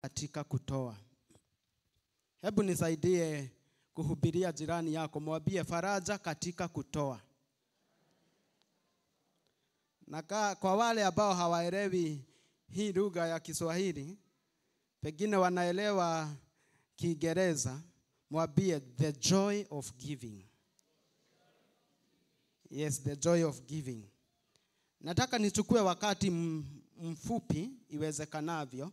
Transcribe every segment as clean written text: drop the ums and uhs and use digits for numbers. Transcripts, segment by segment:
Katika kutoa. Hebu nisaidie kuhubiria jirani yako, mwambie faraja katika kutoa. Na kwa wale ambao hawaelewi hii lugha ya Kiswahili, pengine wanaelewa Kiingereza, mwambie the joy of giving. Yes, the joy of giving. Nataka nichukue wakati mfupi iwezekanavyo,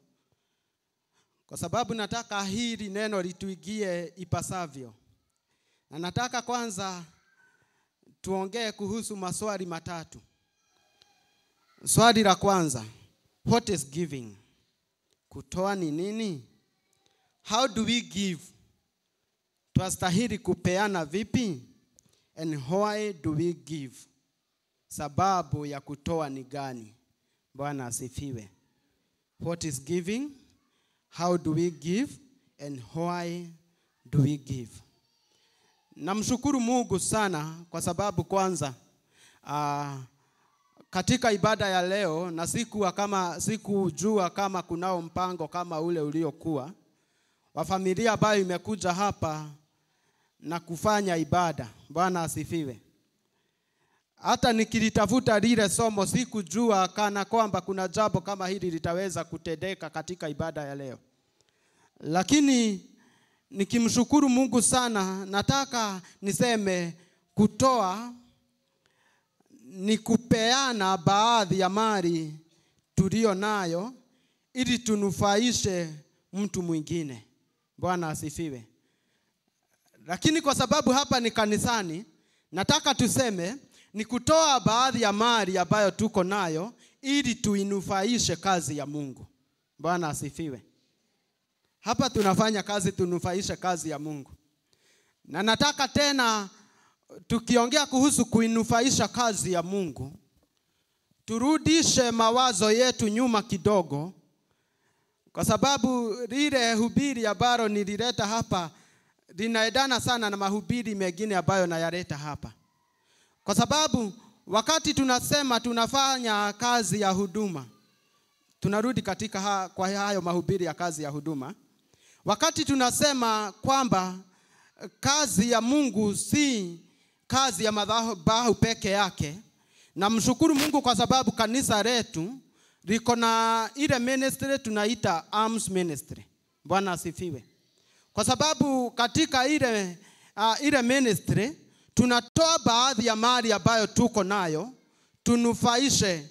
kwa sababu nataka hili neno lituingie ipasavyo. Na nataka kwanza tuongee kuhusu maswali matatu. Swali la kwanza, what is giving? Kutoa ni nini? How do we give? Twastahili kupeana vipi? And why do we give? Sababu ya kutoa ni gani? Bwana asifiwe. What is giving? How do we give? And why do we give? Namshukuru Mungu sana kwa sababu kwanza katika ibada ya leo, na sikujua kama kunao mpango kama ule uliokuwa wa familia ambayo imekuja hapa na kufanya ibada. Bwana asifiwe. Hata nikilitafuta lile somo sikujua kana kwamba kuna jambo kama hili litaweza kutendeka katika ibada ya leo. Lakini nikimshukuru Mungu sana, nataka niseme kutoa ni kupeana baadhi ya mali tulio nayo ili tunufaishe mtu mwingine. Bwana asifiwe. Lakini kwa sababu hapa ni kanisani, nataka tuseme ni kutoa baadhi ya mali ambayo tuko nayo ili tuinufaishe kazi ya Mungu. Bwana asifiwe. Hapa tunafanya kazi tunufaishe kazi ya Mungu. Na nataka tena tukiongea kuhusu kuinufaisha kazi ya Mungu, turudishe mawazo yetu nyuma kidogo, kwa sababu lile hubiri ambalo nilileta hapa linaendana sana na mahubiri mengine ambayo nayaleta hapa. Kwa sababu wakati tunasema tunafanya kazi ya huduma, tunarudi katika kwa hayo mahubiri ya kazi ya huduma. Wakati tunasema kwamba kazi ya Mungu si kazi ya madhabahu peke yake, na mshukuru Mungu kwa sababu kanisa letu liko na ile ministry tunaita Arms Ministry. Bwana asifiwe. Kwa sababu katika ile ministry tunatoa baadhi ya mali ambayo tuko nayo tunufaishe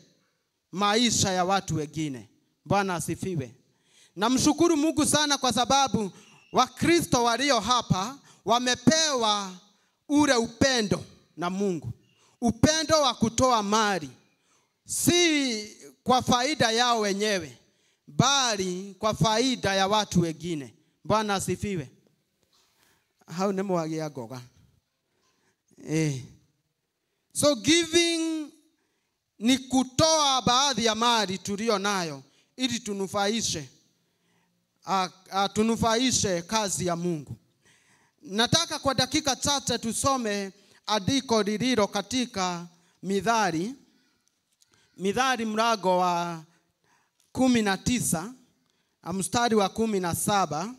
maisha ya watu wengine. Bwana asifiwe. Na mshukuru Mungu sana kwa sababu Wakristo walio hapa wamepewa ule upendo na Mungu. Upendo wa kutoa mali, si kwa faida yao wenyewe, bali kwa faida ya watu wengine. Bwana asifiwe. Hao ni mwagia goga. So giving ni kutoa baadhi ya mali tulio nayo ili tunufaishe kazi ya Mungu. Nataka kwa dakika chache tusome andiko lililo katika Mithali. Mithali mlango wa 19 mstari wa 17,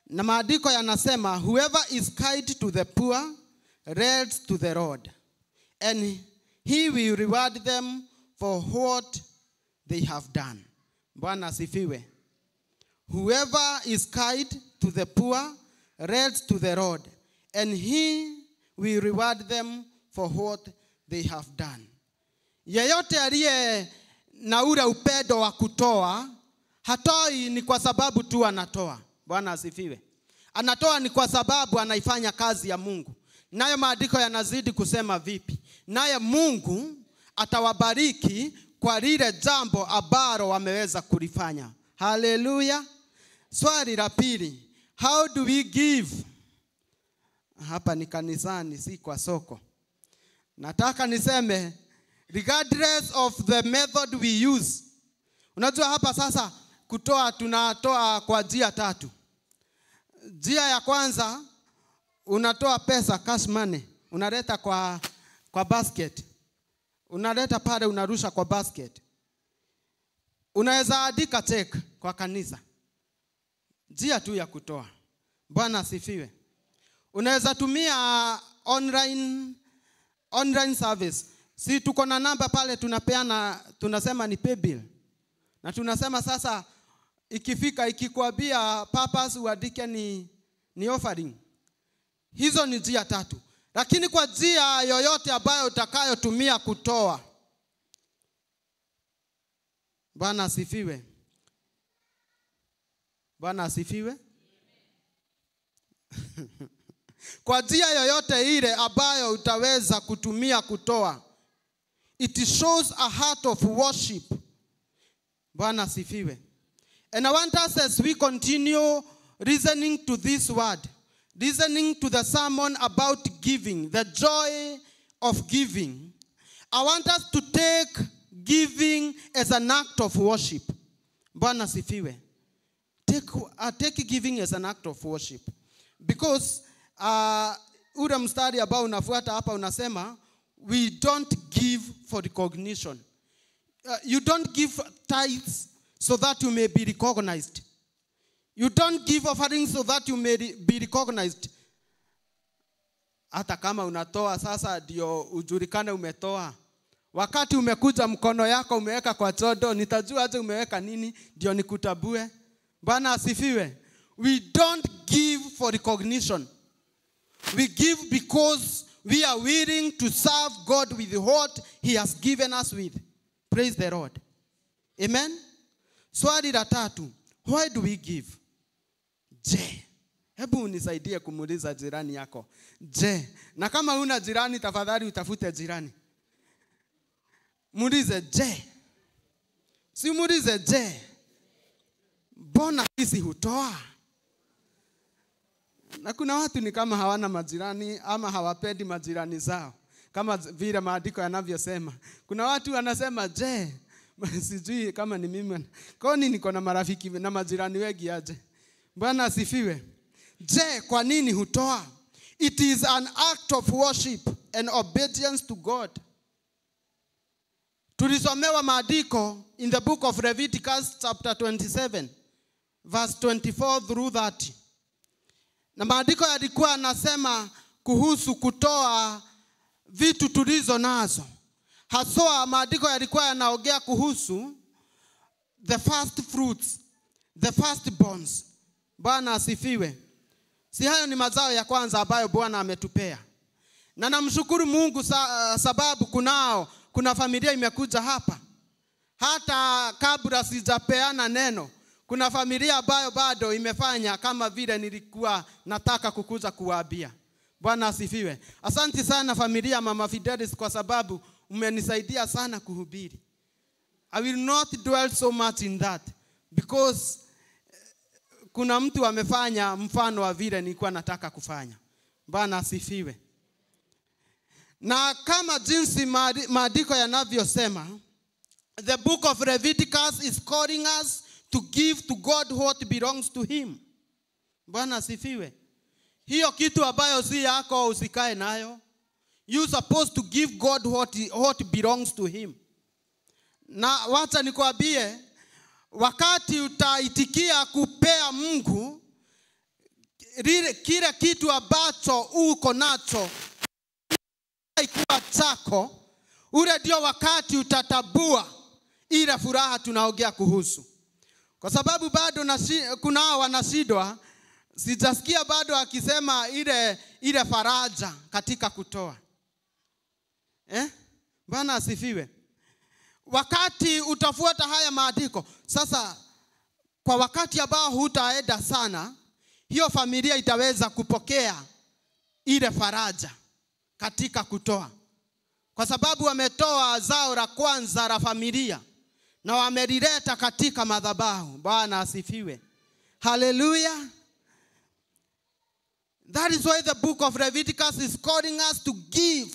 na maandiko yanasema, whoever is kind to the poor lends to the Lord, and he will reward them for what they have done. Bwana asifiwe. Whoever is kind to the poor lends to the Lord, and he will reward them for what they have done. Yeyote aliye na ule upendo wa kutoa, hatoi ni kwa sababu tu anatoa. Bwana asifiwe. Anatoa ni kwa sababu anaifanya kazi ya Mungu. Nayo maandiko yanazidi kusema vipi? Naye Mungu atawabariki kwa lile jambo ambalo wameweza kulifanya. Haleluya. Swali la pili, how do we give? Hapa ni kanisani, si kwa soko. Nataka niseme regardless of the method we use. Unajua hapa sasa kutoa, tunatoa kwa njia tatu. Njia ya kwanza, unatoa pesa, cash money, unaleta kwa basket. Unaleta pale, unarusha kwa basket. Unaweza andika check kwa kanisa. Njia tu ya kutoa. Bwana asifiwe. Unaweza tumia online service. Si tuko na namba pale tunapeana, tunasema ni paybill. Na tunasema sasa ikifika ikikwambia purpose uandike ni offering. Hizo ni njia tatu. Lakini kwa njia yoyote ambayo utakayotumia kutoa. Bwana asifiwe. Bwana asifiwe. Kwa njia yoyote ile ambayo utaweza kutumia kutoa, it shows a heart of worship. Bwana asifiwe. And I want us, as we continue listening to this word, listening to the sermon about giving, the joy of giving, I want us to take giving as an act of worship. Bwana asifiwe. Take giving as an act of worship. Because ule mstari ambao unafuata hapa unasema, we don't give for recognition. You don't give tithes so that you may be recognized. You don't give offerings so that you may be recognized. Hata kama unatoa sasa ndio ujulikane umetoa. Wakati umekuja mkono yako umeweka kwa chodo, nitajua aje umeweka nini ndio nikutabue. Bwana asifiwe. We don't give for recognition. We give because we are willing to serve God with what he has given us with. Praise the Lord. Amen. Swali la tatu, why do we give? Je, hebu unisaidie kumuuliza jirani yako. Je, na kama huna jirani tafadhali utafute jirani. Muulize je. Si muulize je. Mbona sisi hutoa? Na kuna watu ni kama hawana majirani ama hawapendi majirani zao, kama vile maandiko yanavyosema. Kuna watu wanasema je, sijui kama ni mimi. Kwa nini niko na marafiki na majirani wengi aje? Bwana asifiwe. Je, kwa nini hutoa? It is an act of worship and obedience to God. Tulisomewa maandiko in the book of Leviticus chapter 27 verse 24 through 30. Na maandiko yalikuwa yanasema kuhusu kutoa vitu tulizo nazo. Haswa maandiko yalikuwa yanaongea kuhusu the first fruits, the first bonds. Bwana asifiwe. Si hayo ni mazao ya kwanza ambayo Bwana ametupea. Na namshukuru Mungu sababu kuna familia imekuja hapa. Hata kabla sijapeana neno, kuna familia ambayo bado imefanya kama vile nilikuwa nataka kukuza kuwaambia. Bwana asifiwe. Asante sana familia Mama Fidelis kwa sababu umenisaidia sana kuhubiri. I will not dwell so much in that because kuna mtu amefanya mfano wa vile nilikuwa nataka kufanya. Bwana asifiwe. Na kama jinsi maandiko yanavyosema, the book of Leviticus is calling us to give to God what belongs to him. Bwana asifiwe. Hiyo kitu ambayo si yako usikae nayo. You supposed to give God what belongs to him. Na wacha nikwambie, wakati utaitikia kupea Mungu kile kitu ambacho uko nacho ikuwa chako, ule ndio wakati utatabua ile furaha tunaongea kuhusu. Kwa sababu bado kuna wanashindwa, sijasikia bado akisema ile faraja katika kutoa. Bwana asifiwe. Wakati utafuata haya maandiko, sasa kwa wakati ambao hutaenda sana, hiyo familia itaweza kupokea ile faraja katika kutoa. Kwa sababu wametoa zao la kwanza la familia na wamelileta katika madhabahu. Bwana asifiwe. Hallelujah. That is why the book of Leviticus is calling us to give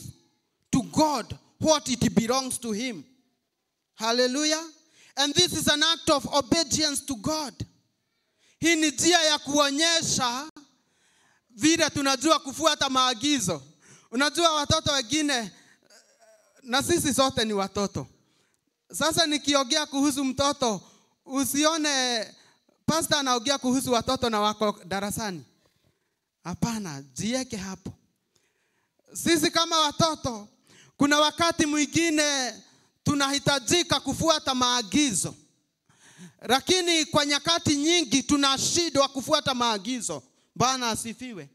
to God what it belongs to him. Hallelujah. And this is an act of obedience to God. Hii ni njia ya kuonyesha vile tunajua kufuata maagizo. Unajua watoto wengine, na sisi sote ni watoto. Sasa nikiongea kuhusu mtoto, usione Pastor anaongea kuhusu watoto na wako darasani. Hapana, jiweke hapo. Sisi kama watoto, kuna wakati mwingine tunahitajika kufuata maagizo. Lakini kwa nyakati nyingi tunashindwa kufuata maagizo. Bwana asifiwe.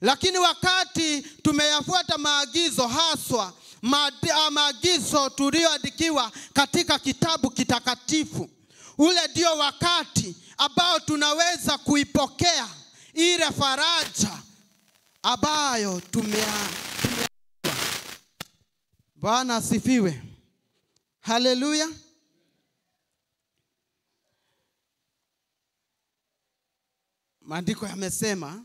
Lakini wakati tumeyafuata maagizo, haswa maagizo tulioandikiwa katika kitabu kitakatifu, ule ndio wakati ambao tunaweza kuipokea ile faraja ambayo tumeambiwa. Bwana asifiwe. Haleluya. Maandiko yamesema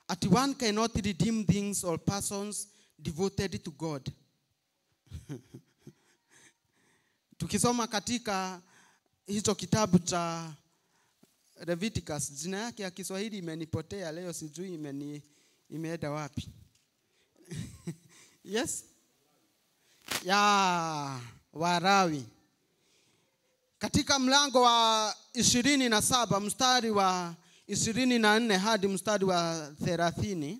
ati one cannot redeem things or persons devoted to God. Tukisoma katika hicho kitabu cha Leviticus, jina yake ya Kiswahili imenipotea leo, sijui imeenda wapi. Yes? Ya Warawi. Katika mlango wa 27 mstari wa 24 hadi mstari wa 30,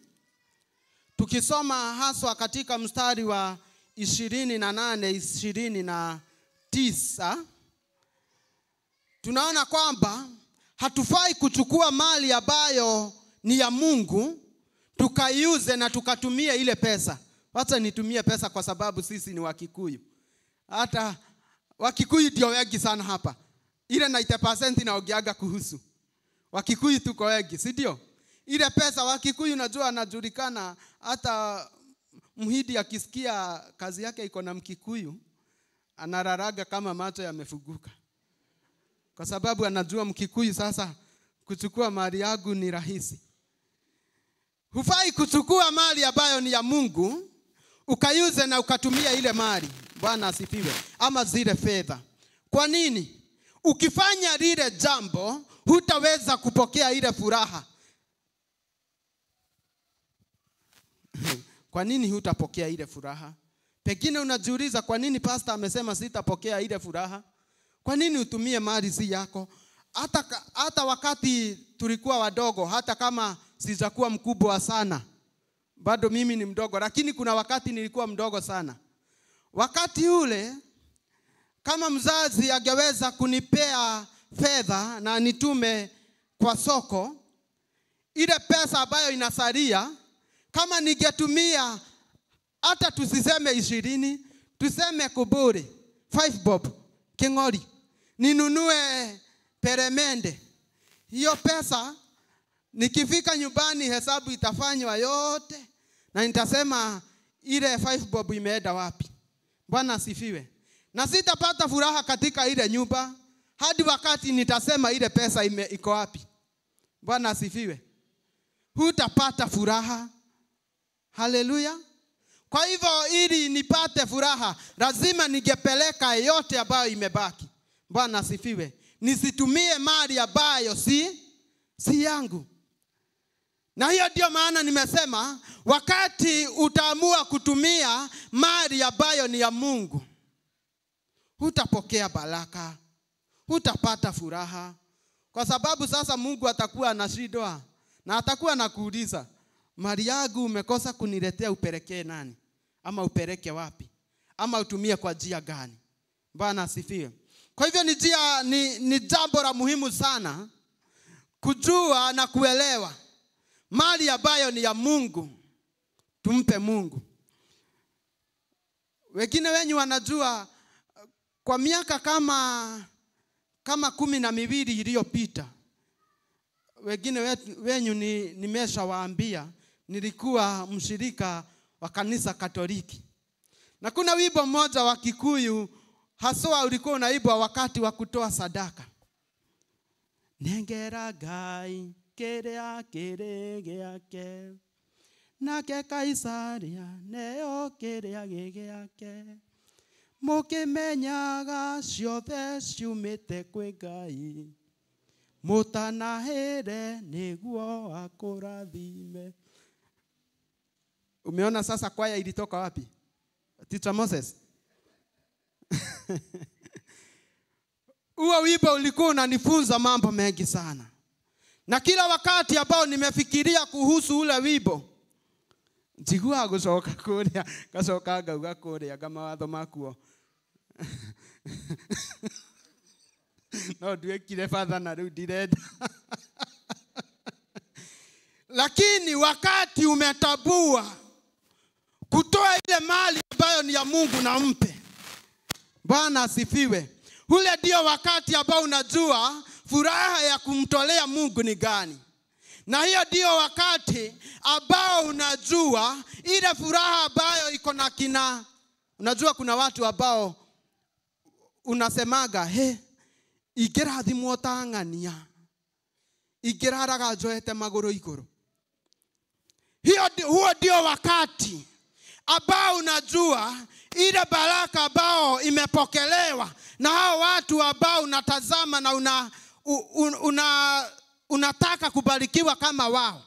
tukisoma haswa katika mstari wa 28, 29, tunaona kwamba hatufai kuchukua mali ambayo ni ya Mungu tukaiuze na tukatumie ile pesa. Wacha nitumie pesa kwa sababu sisi ni Wakikuyu. Hata Wakikuyu ndio wengi sana hapa. Ile 90% inaongeaga kuhusu Wakikuyu, tuko wengi, si ndio? Ile pesa Wakikuyu najua anajulikana, hata Mhindi akisikia kazi yake iko na Mkikuyu anararaga kama macho yamefuguka. Kwa sababu anajua Mkikuyu sasa kuchukua mali yangu ni rahisi. Hufai kuchukua mali ambayo ni ya Mungu ukaiuze na ukatumia ile mali. Bwana asifiwe. Ama zile fedha. Kwa nini? Ukifanya lile jambo hutaweza kupokea ile furaha. Kwa nini hutapokea ile furaha? Pengine unajiuliza kwa nini pastor amesema sitapokea ile furaha? Kwa nini utumie mali si yako? Hata wakati tulikuwa wadogo, hata kama sijakuwa mkubwa sana, bado mimi ni mdogo, lakini kuna wakati nilikuwa mdogo sana. Wakati ule kama mzazi angeweza kunipea fedha na nitume kwa soko, ile pesa ambayo inasalia kama ningetumia, hata tusiseme 20, tuseme kuburi 5 bob kingori, ninunue peremende, hiyo pesa nikifika nyumbani hesabu itafanywa yote na nitasema ile 5 bob imeenda wapi. Bwana asifiwe. Na sitapata furaha katika ile nyumba hadi wakati nitasema ile pesa iko wapi. Bwana asifiwe. Hutapata furaha. Haleluya. Kwa hivyo ili nipate furaha lazima ningepeleka yote ambayo imebaki. Bwana asifiwe. Nisitumie mali ambayo si yangu. Na hiyo ndio maana nimesema wakati utaamua kutumia mali ambayo ni ya Mungu, hutapokea baraka, hutapata furaha. Kwa sababu sasa Mungu atakuwa anashindwa na atakuwa anakuuliza, mali yangu umekosa kuniletea, upelekee nani? Ama upeleke wapi? Ama utumie kwa njia gani? Bwana asifiwe. Kwa hivyo ni jambo la muhimu sana kujua na kuelewa mali ambayo ni ya Mungu tumpe Mungu. Wengine wenyu wanajua kwa miaka kama 12 iliyopita, wengine wenyu nimeshawaambia nilikuwa mshirika wa kanisa Katoliki. Na kuna wimbo mmoja wa Kikuyu haswa ulikuwa unaibwa wakati wa kutoa sadaka. Nengera Ngai kiria kiri giake, nake Kaisaria neo kiria giake, mukimenyaga ciothe ciumite kwi Ngai, mutanahere niguo akurathime. Umeona sasa kwaya ilitoka wapi? Teacher Moses. Huo wimbo ulikuwa unanifunza mambo mengi sana. Na kila wakati ambao nimefikiria kuhusu ule wimbo, njiguaga gucoka kuria, ngacoka ngauga kuria nga mawatho makuo. No nduĩkire batha na rĩu ndirenda. Lakini wakati umetambua kutoa ile mali ambayo ni ya Mungu na mpe, Bwana asifiwe, ule ndio wakati ambao unajua furaha ya kumtolea Mungu ni gani. Na hiyo ndio wakati ambao unajua ile furaha ambayo iko na kina. Unajua kuna watu ambao unasemaga, he, ingĩrathimwo ta ng'ania, ingĩraraga njoete magũrũ igũrũ. Huo ndio wakati ambao unajua ile baraka ambao imepokelewa na hao watu ambao unatazama na unataka kubarikiwa kama wao.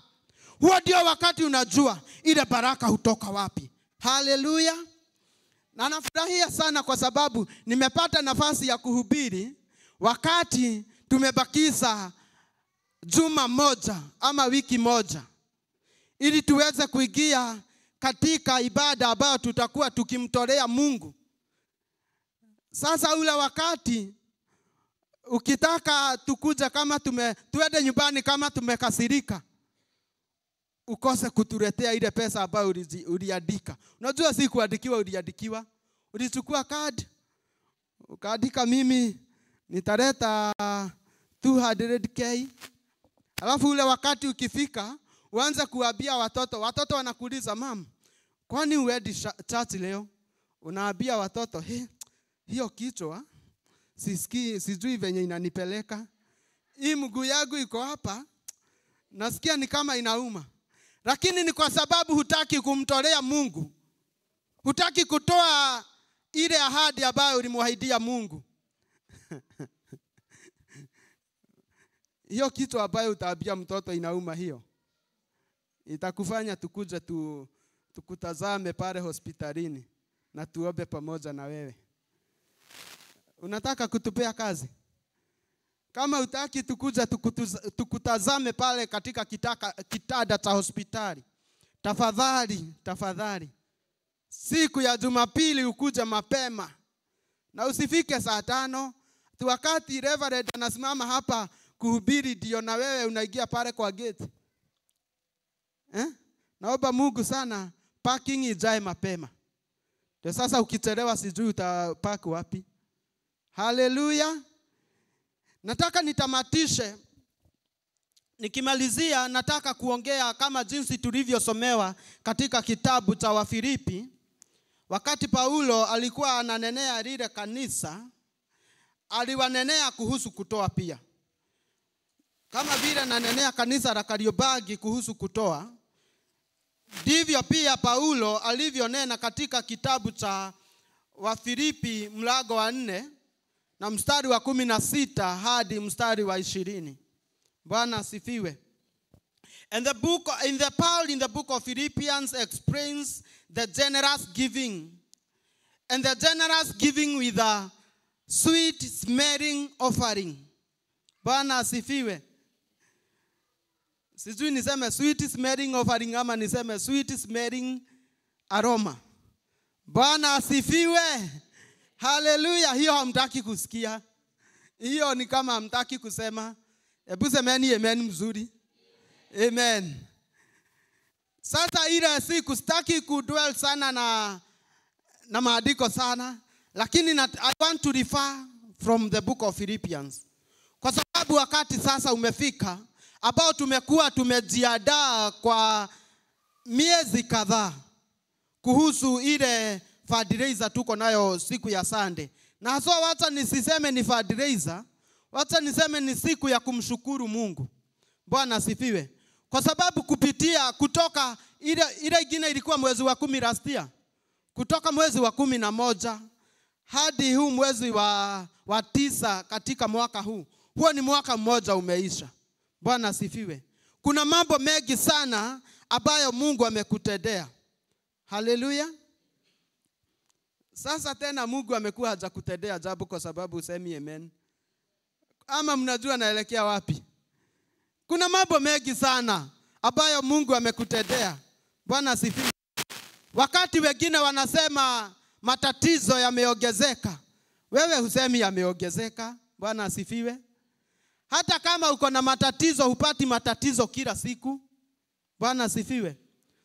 Huo ndio wakati unajua ile baraka hutoka wapi. Haleluya. Na nafurahia sana kwa sababu nimepata nafasi ya kuhubiri wakati tumebakiza juma moja ama wiki moja, ili tuweze kuingia katika ibada ambayo tutakuwa tukimtolea Mungu. Sasa ule wakati ukitaka tukuja kama tuende nyumbani kama tumekasirika, ukose kutuletea ile pesa ambayo uliandika. Unajua si kuandikiwa, uliandikiwa. Ulichukua card ukaandika mimi nitaleta 200k. Alafu ule wakati ukifika uanze kuambia watoto. Watoto wanakuuliza, mam, kwani uendi church leo? Unaambia watoto, he, hiyo kichwa sisikii, sijui venye inanipeleka. Hii mguu yangu iko hapa, nasikia ni kama inauma. Lakini ni kwa sababu hutaki kumtolea Mungu. Hutaki kutoa ile ahadi ambayo ulimwahidia Mungu. Hiyo kitu ambayo utaambia mtoto inauma, hiyo itakufanya tukuje tukutazame pale hospitalini na tuombe pamoja na wewe. Unataka kutupea kazi? Kama hutaki tukuja tukutazame pale katika kitada cha hospitali, tafadhali, tafadhali, siku ya Jumapili ukuje mapema na usifike saa 5. Wakati Reverend anasimama hapa kuhubiri ndio na wewe unaingia pale kwa gate. Naomba Mungu sana parking ijae mapema. Ndio sasa ukichelewa sijui utapark wapi. Haleluya. Nataka nitamatishe. Nikimalizia nataka kuongea kama jinsi tulivyosomewa katika kitabu cha Wafilipi. Wakati Paulo alikuwa ananenea lile kanisa, aliwanenea kuhusu kutoa pia. Kama vile ananenea kanisa la Kariobangi kuhusu kutoa, ndivyo pia Paulo alivyonena katika kitabu cha Wafilipi mlango wa 4 na mstari wa 16 hadi mstari wa 20. Bwana asifiwe. And the book in the Paul in the book of Philippians explains the generous giving. And the generous giving with a sweet smelling offering. Bwana asifiwe. Sijui niseme sweet smelling offering ama niseme sweet smelling aroma. Bwana asifiwe. Haleluya. Hiyo hamtaki kusikia. Hiyo ni kama hamtaki kusema. Hebu semeni amen mzuri. Amen. Sasa ile siku sitaki kudwell sana na maandiko sana, lakini I want to refer from the book of Philippians. Kwa sababu wakati sasa umefika ambao tumekuwa tumejiandaa kwa miezi kadhaa kuhusu ile fundraiser tuko nayo siku ya Sunday. Na haswa wacha nisiseme ni fundraiser, wacha niseme ni siku ya kumshukuru Mungu. Bwana asifiwe. Kwa sababu kupitia kutoka ile ingine ilikuwa mwezi wa 10 last year. Kutoka mwezi wa 11 hadi huu mwezi wa 9 katika mwaka huu. Huo ni mwaka mmoja umeisha. Bwana asifiwe. Kuna mambo mengi sana ambayo Mungu amekutendea. Haleluya. Sasa tena Mungu amekuwa hajakutendea jambo kwa sababu usemi amen. Ama mnajua naelekea wapi? Kuna mambo mengi sana ambayo Mungu amekutendea. Bwana asifiwe. Wakati wengine wanasema matatizo yameongezeka, wewe husemi yameongezeka. Bwana asifiwe. Hata kama uko na matatizo, hupati matatizo kila siku. Bwana asifiwe.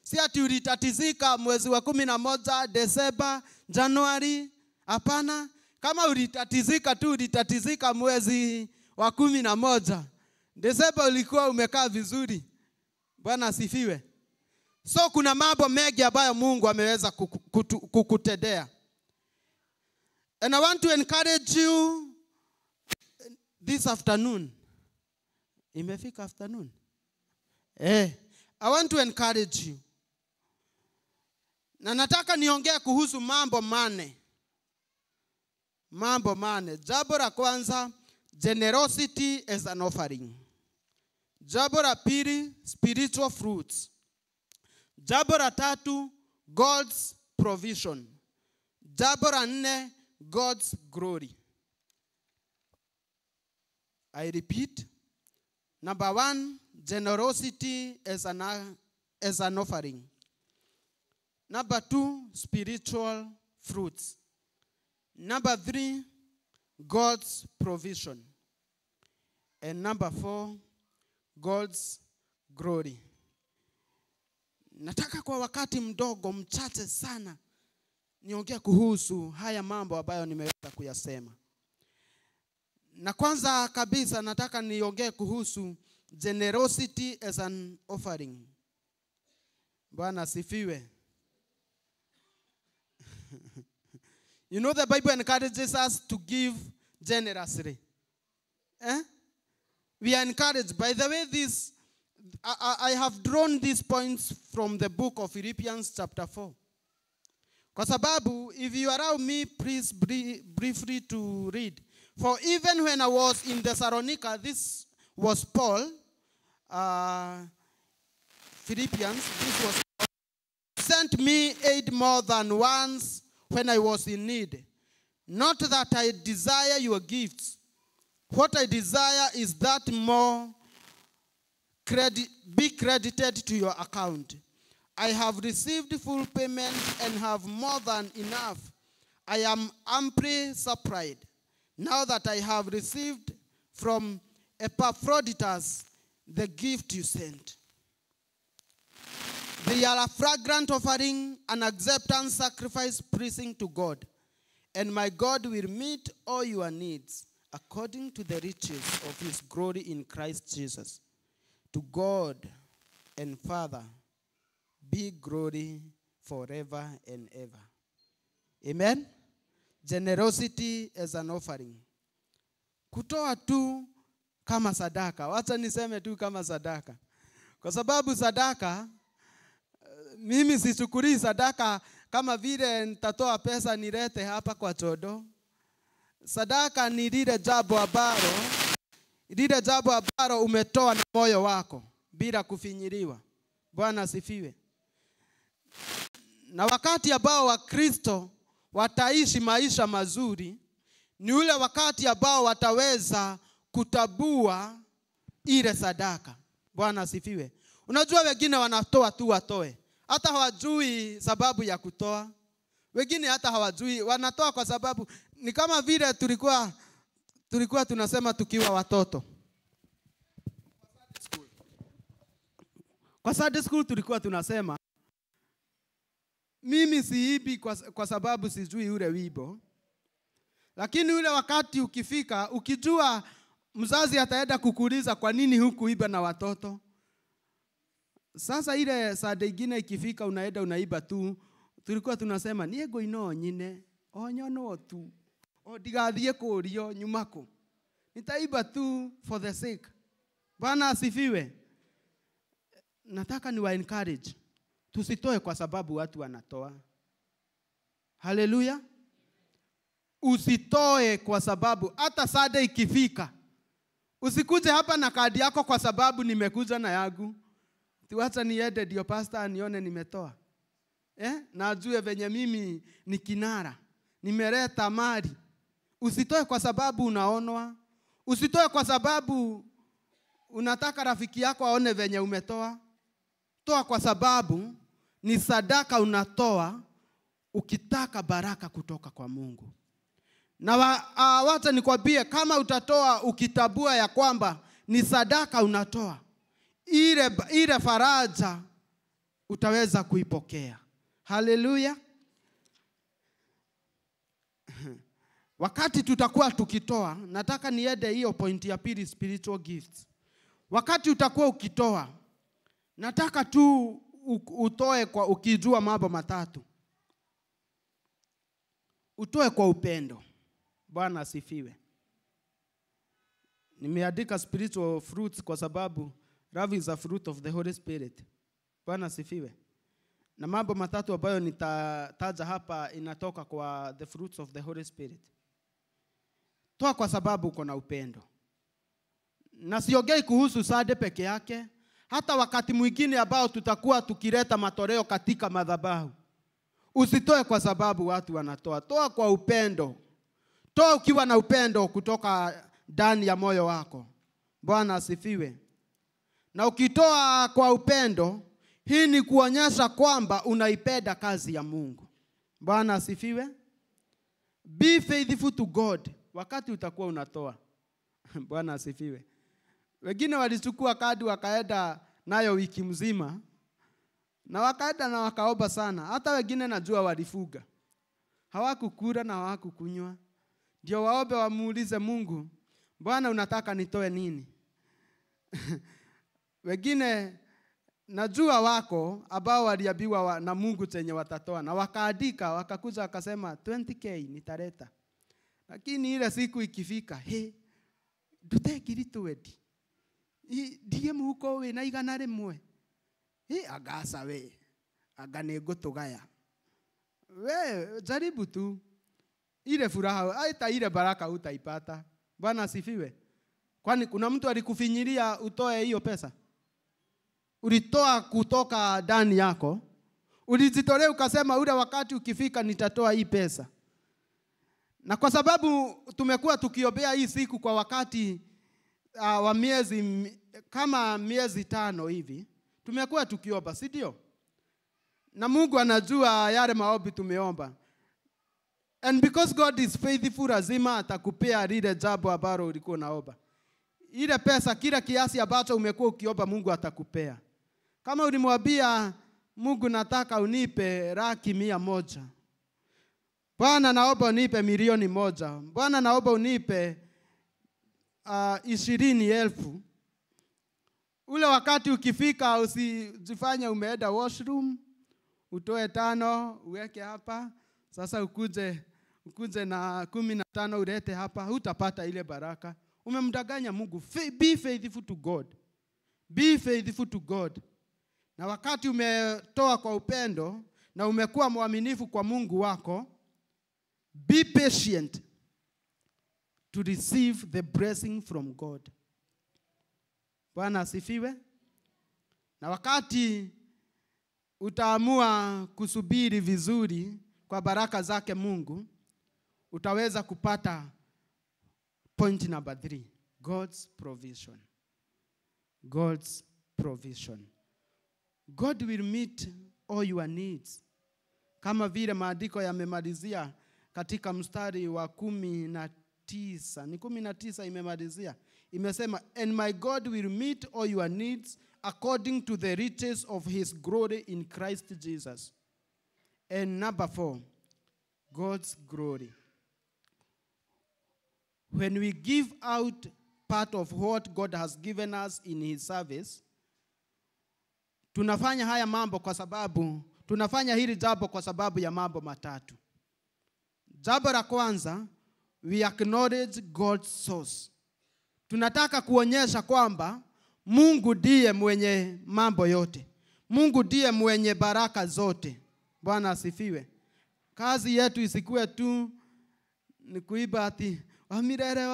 Si ati ulitatizika mwezi wa 11, Desemba, Januari. Hapana. Kama ulitatizika tu, ulitatizika mwezi wa 11. Desemba ulikuwa umekaa vizuri. Bwana asifiwe. So kuna mambo mengi ambayo Mungu ameweza kukutendea. And I want to encourage you this afternoon. Imefika afternoon. I want to encourage you. Na nataka niongee kuhusu mambo mane. Mambo mane. Jambo la kwanza, generosity as an offering. Jambo la pili, spiritual fruits. Jambo la tatu, God's provision. Jambo la nne, God's glory. I repeat. Number 1, generosity as an offering. Number 2, spiritual fruits. Number 3, God's provision. And number 4, God's glory. Nataka kwa wakati mdogo mchache sana niongee kuhusu haya mambo ambayo nimeweza kuyasema. Na kwanza kabisa nataka niongee kuhusu generosity as an offering. Bwana asifiwe. You know the Bible encourages us to give generously. We are encouraged. By the way, this I have drawn these points from the book of Philippians chapter 4. Kwa sababu, if you allow me, please briefly to read. For even when I was in Thessalonica, this was Paul, Philippians, this was Paul, sent me aid more than once when I was in need. Not that I desire your gifts. What I desire is that more be credited to your account. I have received full payment and have more than enough. I am amply supplied. Now that I have received from Epaphroditus the gift you sent. They are a fragrant offering, an acceptance sacrifice pleasing to God. And my God will meet all your needs according to the riches of his glory in Christ Jesus. To God and Father be glory forever and ever. Amen. Generosity as an offering. Kutoa tu kama sadaka. Wacha niseme tu kama sadaka. Kwa sababu sadaka, mimi sichukulii sadaka kama vile nitatoa pesa nilete hapa kwa chodo. Sadaka ni lile jambo ambalo umetoa na moyo wako bila kufinyiliwa. Bwana asifiwe. Na wakati ambao Wakristo wataishi maisha mazuri ni ule wakati ambao wataweza kutabua ile sadaka. Bwana asifiwe. Unajua wengine wanatoa tu watoe. Hata hawajui sababu ya kutoa. Wengine hata hawajui, wanatoa kwa sababu ni kama vile tulikuwa tunasema tukiwa watoto. Kwa Sunday school tulikuwa tunasema mimi siibi kwa sababu sijui ule wimbo. Lakini ule wakati ukifika, ukijua mzazi ataenda kukuuliza kwa nini hukuiba na watoto. Sasa ile saa nyingine ikifika unaenda unaiba tu. Tulikuwa tunasema niego ino nyine, onyono tu. O digathie kurio nyumako. Nitaiba tu for the sake. Bwana asifiwe. Nataka niwa encourage. Tusitoe kwa sababu watu wanatoa. Haleluya. Usitoe kwa sababu hata sada ikifika. Usikuje hapa na kadi yako kwa sababu nimekuja na yangu. Tuacha niende ndio pastor anione nimetoa. Na ajue venye mimi ni kinara. Nimeleta mali. Usitoe kwa sababu unaonwa. Usitoe kwa sababu unataka rafiki yako aone venye umetoa. Toa kwa sababu ni sadaka unatoa ukitaka baraka kutoka kwa Mungu. Na wacha nikwambie, kama utatoa ukitabua ya kwamba ni sadaka unatoa, ile faraja utaweza kuipokea. Haleluya. Wakati tutakuwa tukitoa, nataka niende hiyo point ya pili, spiritual gifts. Wakati utakuwa ukitoa, nataka tu utoe kwa ukijua mambo matatu. Utoe kwa upendo. Bwana asifiwe. Nimeandika spiritual fruits kwa sababu love is a fruit of the Holy Spirit. Bwana asifiwe. Na mambo matatu ambayo nitataja hapa inatoka kwa the fruits of the Holy Spirit. Toa kwa sababu uko na upendo. Na siongei kuhusu sade peke yake, hata wakati mwingine ambao tutakuwa tukileta matoleo katika madhabahu. Usitoe kwa sababu watu wanatoa. Toa kwa upendo. Toa ukiwa na upendo kutoka ndani ya moyo wako. Bwana asifiwe. Na ukitoa kwa upendo, hii ni kuonyesha kwamba unaipenda kazi ya Mungu. Bwana asifiwe. Be faithful to God wakati utakuwa unatoa. Bwana asifiwe. Wengine walichukua kadi wakaenda nayo wiki mzima, na wakaenda na wakaomba sana. Hata wengine najua walifuga. Hawakukula na hawakukunywa. Ndio waombe wamuulize Mungu, Bwana unataka nitoe nini? Wengine najua wako ambao waliambiwa na Mungu chenye watatoa, na wakaandika, wakakuja wakasema 20k nitaleta. Lakini ile siku ikifika, he, ndute 20. Ndiye muhuko we na 100. He, agasa we. Aga nĩngũtũgaya. We jaribu tu. Ile furaha, hata ile baraka utaipata. Bwana asifiwe. Kwani kuna mtu alikufinyilia utoe hiyo pesa? Ulitoa kutoka ndani yako. Ulijitolea ukasema ule wakati ukifika nitatoa hii pesa. Na kwa sababu tumekuwa tukiombea hii siku kwa wakati wa miezi kama miezi 5 hivi, tumekuwa tukiomba, si ndio? Na Mungu anajua yale maombi tumeomba. And because God is faithful, lazima atakupea lile jambo ambalo ulikuwa unaomba. Ile pesa, kila kiasi ambacho umekuwa ukiomba, Mungu atakupea. Kama ulimwambia Mungu nataka unipe 100,000. Bwana naomba unipe 1,000,000. Bwana naomba unipe 20,000. Ule wakati ukifika usijifanye umeenda washroom, utoe 5 uweke hapa, sasa ukuje na 15 ulete hapa, hutapata ile baraka. Umemdanganya Mungu. Be faithful to God. Be faithful to God. Na wakati umetoa kwa upendo na umekuwa mwaminifu kwa Mungu wako, be patient to receive the blessing from God. Bwana asifiwe. Na wakati utaamua kusubiri vizuri kwa baraka zake Mungu, utaweza kupata point number 3, God's provision. God's provision. God will meet all your needs. Kama vile maandiko yamemalizia katika mstari wa 19. Ni 19 imemalizia. Imesema, and my God will meet all your needs according to the riches of his glory in Christ Jesus. And number 4, God's glory. When we give out part of what God has given us in his service, tunafanya haya mambo kwa sababu, tunafanya hili jambo kwa sababu ya mambo matatu. Jambo la kwanza, we acknowledge God's source. Tunataka kuonyesha kwamba Mungu ndiye mwenye mambo yote. Mungu ndiye mwenye baraka zote. Bwana asifiwe. Kazi yetu isikuwe tu ni kuiba ati wa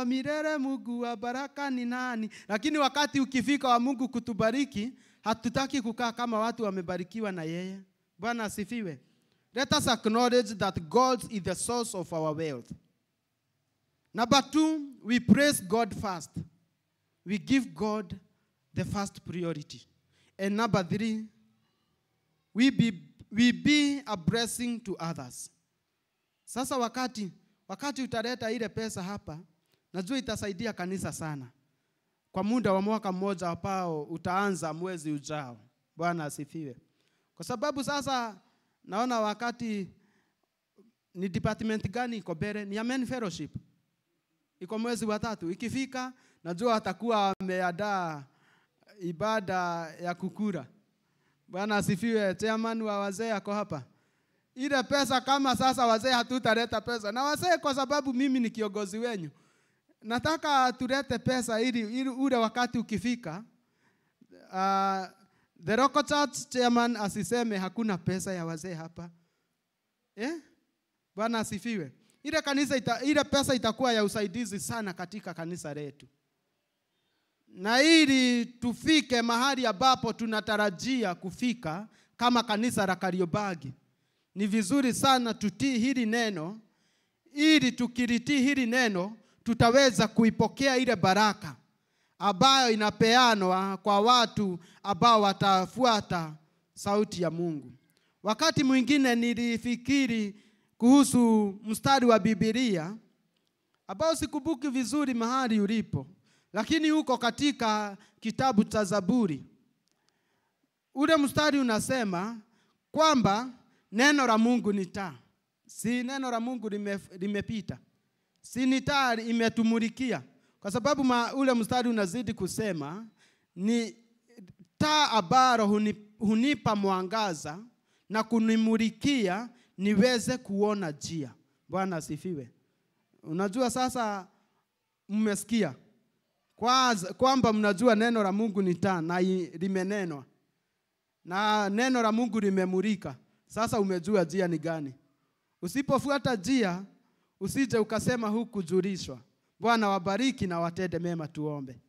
milele Mungu wa baraka ni nani. Lakini wakati ukifika wa Mungu kutubariki, hatutaki kukaa kama watu wamebarikiwa na yeye. Bwana asifiwe. Let us acknowledge that God is the source of our wealth. Number 2, we praise God first. We give God the first priority. And number 3, we be a blessing to others. Sasa wakati utaleta ile pesa hapa, najua itasaidia kanisa sana. Kwa muda wa mwaka mmoja ambao utaanza mwezi ujao. Bwana asifiwe. Kwa sababu sasa naona wakati ni department gani iko mbele? Ni Amen Fellowship. Iko mwezi wa 3. Ikifika najua atakuwa ameandaa ibada ya kukura. Bwana asifiwe. Chairman wa wazee ako hapa. Ile pesa kama sasa wazee hatutaleta pesa. Na wazee, kwa sababu mimi ni kiongozi wenyu, nataka tulete pesa ili ule wakati ukifika, the local church chairman asiseme hakuna pesa ya wazee hapa. Bwana asifiwe. Ile kanisa ile pesa itakuwa ya usaidizi sana katika kanisa letu. Na ili tufike mahali ambapo tunatarajia kufika kama kanisa la Kariobangi, ni vizuri sana tutii hili neno. Ili tukilitii hili neno, tutaweza kuipokea ile baraka ambayo inapeanwa kwa watu ambao watafuata sauti ya Mungu. Wakati mwingine nilifikiri kuhusu mstari wa Biblia ambao sikumbuki vizuri mahali ulipo, lakini uko katika kitabu cha Zaburi. Ule mstari unasema kwamba neno la Mungu ni taa. Si neno la Mungu limepita. Si ni taa imetumulikia. Kwa sababu ule mstari unazidi kusema ni taa ambalo hunipa mwangaza na kunimulikia niweze kuona njia. Bwana asifiwe. Unajua sasa mmesikia kwamba mnajua neno la Mungu ni taa na limenenwa. Na neno la Mungu limemulika. Sasa umejua njia ni gani. Usipofuata njia, usije ukasema hukujulishwa. Bwana wabariki na watende mema. Tuombe.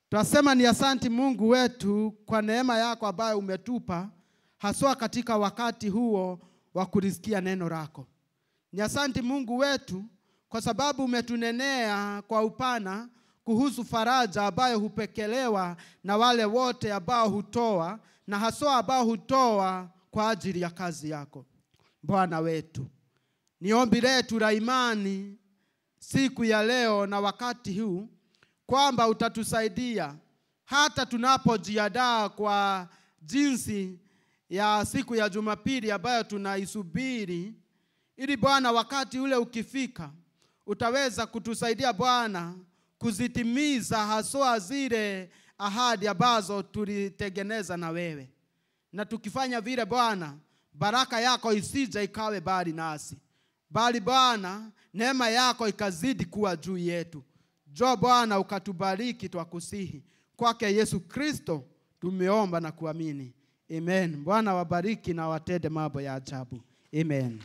Twasema ni asanti Mungu wetu kwa neema yako ambayo umetupa, haswa katika wakati huo wa kulisikia neno lako. Ni asanti Mungu wetu kwa sababu umetunenea kwa upana kuhusu faraja ambayo hupekelewa na wale wote ambao hutoa, na haswa ambao hutoa kwa ajili ya kazi yako. Bwana wetu, ni ombi letu la imani siku ya leo na wakati huu kwamba utatusaidia hata tunapojiandaa kwa jinsi ya siku ya Jumapili ambayo tunaisubiri, ili Bwana wakati ule ukifika utaweza kutusaidia Bwana kuzitimiza haswa zile ahadi ambazo tulitengeneza na wewe. Na tukifanya vile Bwana, baraka yako isije ikawe bali nasi, bali Bwana neema yako ikazidi kuwa juu yetu. Njoo Bwana ukatubariki, twakusihi. Kwake Yesu Kristo tumeomba na kuamini. Amen. Bwana wabariki na watende mambo ya ajabu. Amen.